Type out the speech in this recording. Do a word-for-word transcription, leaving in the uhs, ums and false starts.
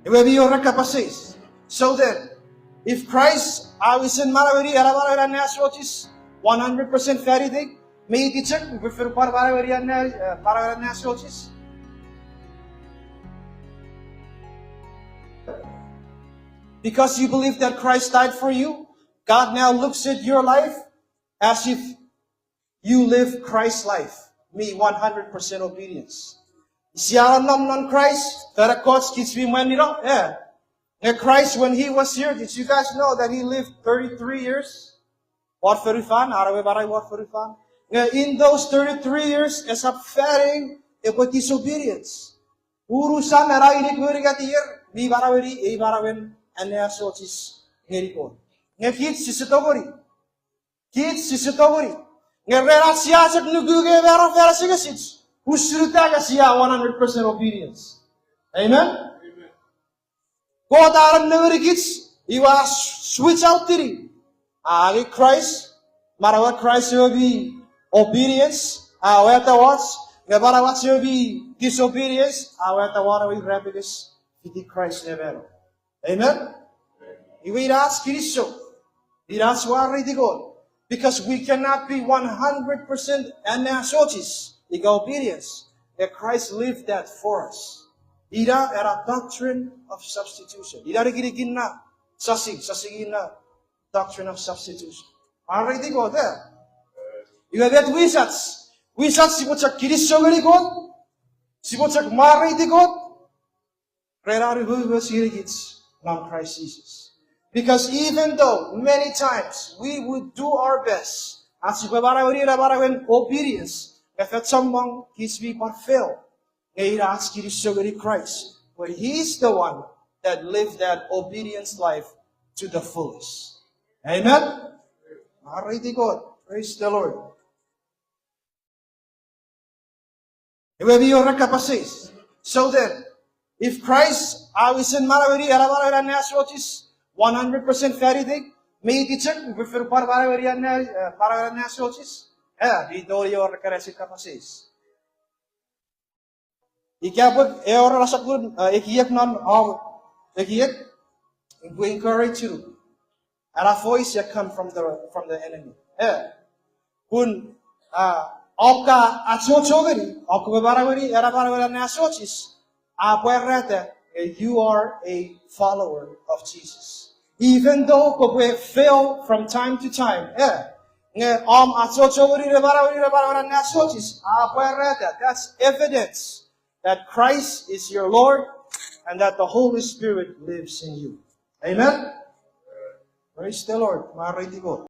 Iwe mi wor kapas eis. So then, if Christ a wisen manaueni ena manauen anneasochis one hundred percent fan itei, meinisin chok upwe fen pwan manaueni anne, eh, manauen anneasochis? Because you believe that Christ died for you, God now looks at your life as if you live Christ's life, mi one hundred percent obedience. Sia nom non Christ, fan ekkoch kich mi mwanino, eh. Nge Christ, when he was here, did you guys know that he lived thirty-three years? Won fonufan, an ewe manau won fonufan. Nge in those thirty-three years, esap fan ei epwe disobedience. Unusan ena inik me unungat ier mi manaueni ei manauen anneasochis ngeni Kot. Nge kich sise tongeni. Kich sise tongeni. Nge ren ach sia chok nuku nge mano fan asengesich, usun ita nge sia one hundred percent obedience. Amen? Kot a nengeni kich, iwe a switch out tini. A angei Kraist, manauen Kraist ewe mi obedience, a wata wach, nge manauach ewe mi disobedience, a wata won ewe irapenges fiti Kraist ne mano. Amen? Iwe ina ach kinisou, ina ach mwareiti Kot, because we cannot be one hundred percent anneasochis ika obedience, and Christ lived that for us. Ina ena doctrine of substitution. Ina nikinikin na sasing, sasingin na doctrine of substitution. Mwareiti Kot, eh? Iwe met wisach, wisach sipwe chok kinisou ngeni Kot, sipwe chok mwareiti Kot, ren an umoumoch ngenikich non Christ Jesus. Because even though many times we would do our best, ach sipwe manaueni ena manauen obedience, nge fan chommong kich mi pwan fail. Nge ina ach kinisou ngeni Christ, but he is the one that lived that obedience life to the fullest. Amen? Mwareiti Kot. Praise the Lord. Iwe mi wor kapas eis. So then, if Christ a wisen manaueni ena manauen anneasochis one hundred percent fan itei, meinisin chok upwe fen pwan manaueni anne, eh, manauen anneasochis? Eh, mi tongeni wor ekkana kapas eis. Ika pwe e wor ena sokkun, eh, ekiek non, ah, ekiek, upwe encourage you. Ena voice e come from the, from the enemy. Eh. Pun, ah, om ka achocho ngeni, om kopwe manaueni ena manauen anneasochis, a pwarata, eh, you are a follower of Jesus. Even though kopwe fail from time to time, eh, nge om achocho ngeni ne manaueni ena manauen anneasochis, a pwarata, that's evidence that Christ is your Lord and that the Holy Spirit lives in you. Amen? Praise the Lord. Mwareiti Kot.